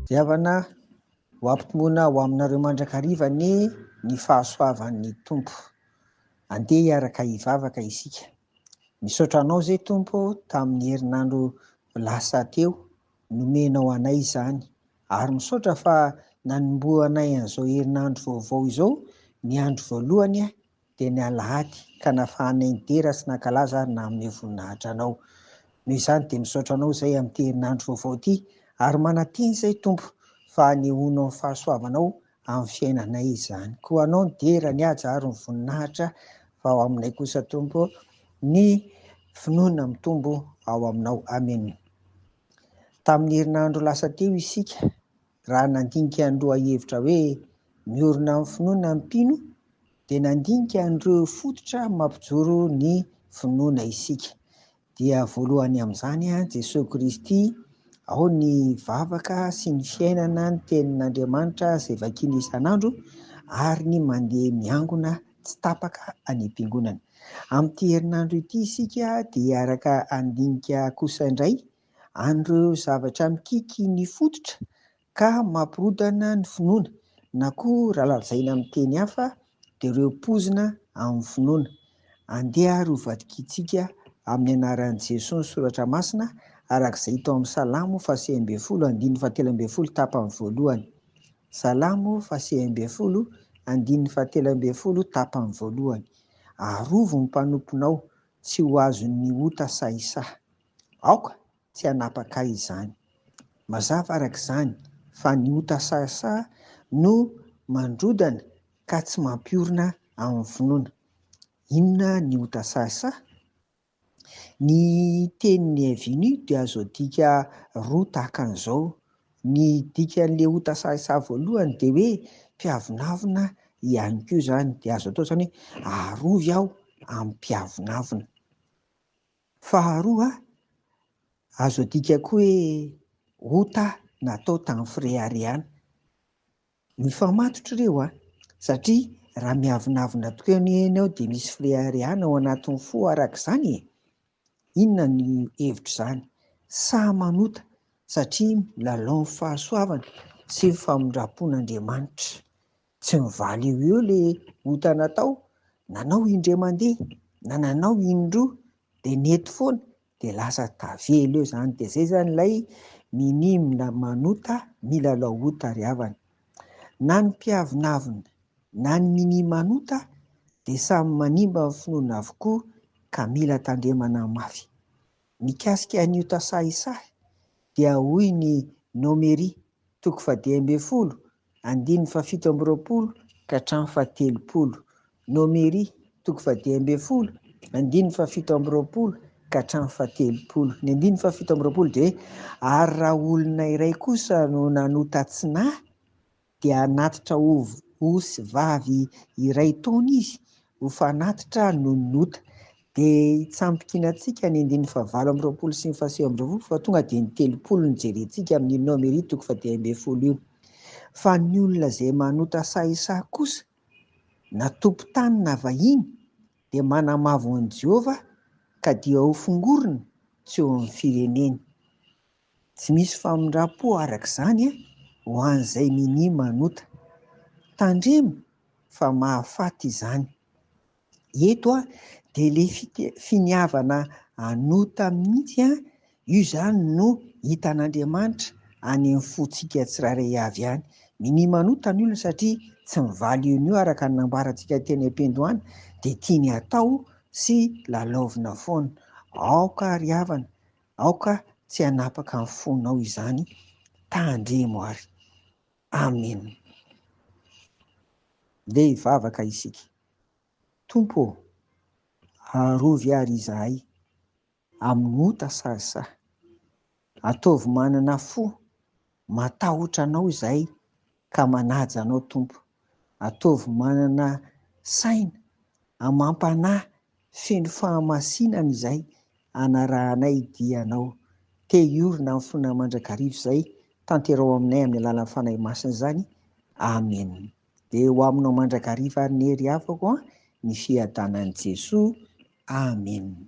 Ry havana, ho ampitomboina ho aminareo mandrakariva anie ny fahasoavan'ny Tompo. Andeha hiaraka hivavaka isika. Misaotra Anao izay Tompo tamin'ny herinandro lasa teo, nomenao anay izany. Ary misaotra fa nanombohanay an'izao herinandro vaovao izao, ny andro voalohany dia ny alahady ka nafahanay nidera sy nankalaza ary nanome voninahitra Anao. Noho izany dia misaotra Anao izay amin'ity herinandro vaovao ity ary manantena izay Tompo fa hanehoanao ny fahasoavanao amin'ny fiainanay izany. Koa Anao ny dera, ny haja ary ny voninahitra fa ao aminay kosa Tompo ny finoana mitombo ao Aminao. Amena. Tamin'ny herinandro lasa teo isika raha nandinika ny lohahevitra hoe miorina amin'ny finoana ny mpino dia nandinika an'ireo fototra mampijoro ny finoana isika. Dia voalohany amin'izany Jesoa Kristy, ao ny vavaka sy ny fiainana ny tenin'Andriamanitra izay vakiana isan'andro ary ny mandeha miangona tsy tapaka any am-piangonana. Amin'ity herinandro ity isika dia hiaraka handinika kosa indray an'ireo zavatra mikiky ny fototra ka mampirodana ny finoana, na koa raha lazaina amin'ny teny hafa dia ireo poizina amin'ny finoana. Andeha ary ho vakintsika amin'ny anaran'i Jesoa ny soratra masina araka izay hita ao amin'ny Salamo fahasivy ambin'ny folo andininy fahatelo ambin'ny folo tapany voalohany. Salamo fahasivy ambin'ny folo andininy fahatelo ambin'ny folo tapany voalohany. Arovy ny mpanomponao tsy ho azon'ny ota sahisahy. Aoka tsy hanapaka ahy izany. Mazava araka izany fa ny ota sahisahy no mandrodana ka tsy mampiorina amin'ny finoana. Inona ny ota sahisahy? Ny teny niavian'io dia azo adika roa tahaka an'izao. Ny dikan'ilay ota sahisahy voalohany dia hoe mpiavonavona ihany koa izany. Dia azo atao izany hoe arovy aho amin'ny mpiavonavona. Faharoa, azo adika koa hoe ota natao tamin'ny fireharehana. Mifamatotra ireo an! Satria raha miavonavona tokoa anie ianao dia misy fireharehana ao anatin'ny fo araka izany e! Inona no hevitr'izany? Sahy manota satria milalao ny fahasoavana sy ny famindram-pon'Andriamanitra. Tsy mivaly eo eo le ota natao, nanao indray mandeha na nanao indroa dia nety foana dia lasa tavela eo izany. Dia izay izany ilay minia manota milalao ota ry havana. Na ny mpiavonavona na ny minia manota dia samy manimba ny finoana avokoa ka mila tandremana mafy. Mikasika ny ota sahisahy dia hoy ny Nomery toko fahadimy ambin'ny folo andininy fahafito amby roapolo ka hatramin'ny fahatelopolo. Nomery toko fahadimy ambin'ny folo andininy fahafito amby roapolo ka hatramin'ny fahatelopolo. Ny andininy fahafito amby roapolo dia hoe, ary raha olona iray kosa no nanota tsy nahy, dia hanatitra ovy osy vavy iray taona izy ho fanatitra noho ny ota. Dia hitsambikinantsika ny andininy fahavalo amby roapolo sy ny fahasivy amby roapolo fa tonga dia ny 30 no jerentsika amin'io Nomery toko fahadimy ambin'ny folo io. Fa ny olona izay manota sahisahy kosa, na tompon-tany na vahiny, dia manamavo an'i Jehovah ka dia hofongorina tsy eo amin'ny fireneny. Tsy misy famindram-po araka izany ho an'izay minia manota. Tandremo fa mahafaty izany. Eto dia ilay finiavana hanota mihitsy, io izany no hitan'Andriamanitra any amin'ny fontsika tsirairay avy any. Minia manota ny olona satria tsy mivaly eo an'io araka ny nambarantsika teny am-piandohana dia tiany hatao sy lalaovina foana. Aoka ry havana, aoka tsy hanapaka ny fonao izany, tandremo ary. Amen. Ndeha hivavaka isika. Tompo ô, arovy ary izahay amin'ny ota sahisahy. Ataovy manana fo matahotra Anao izahay ka manaja Anao Tompo. Ataovy manana saina amam-panahy feno fahamasinana izahay hanarahanay dia Anao. Te hiorina amin'ny finoana mandrakariva izahay, tanteraho aminay amin'ny alalan'ny Fanahy Masina izany. Amen. Dia ho aminao mandrakariva ary ny hery havako an, ny fiadanan'i Jesoa. Amen.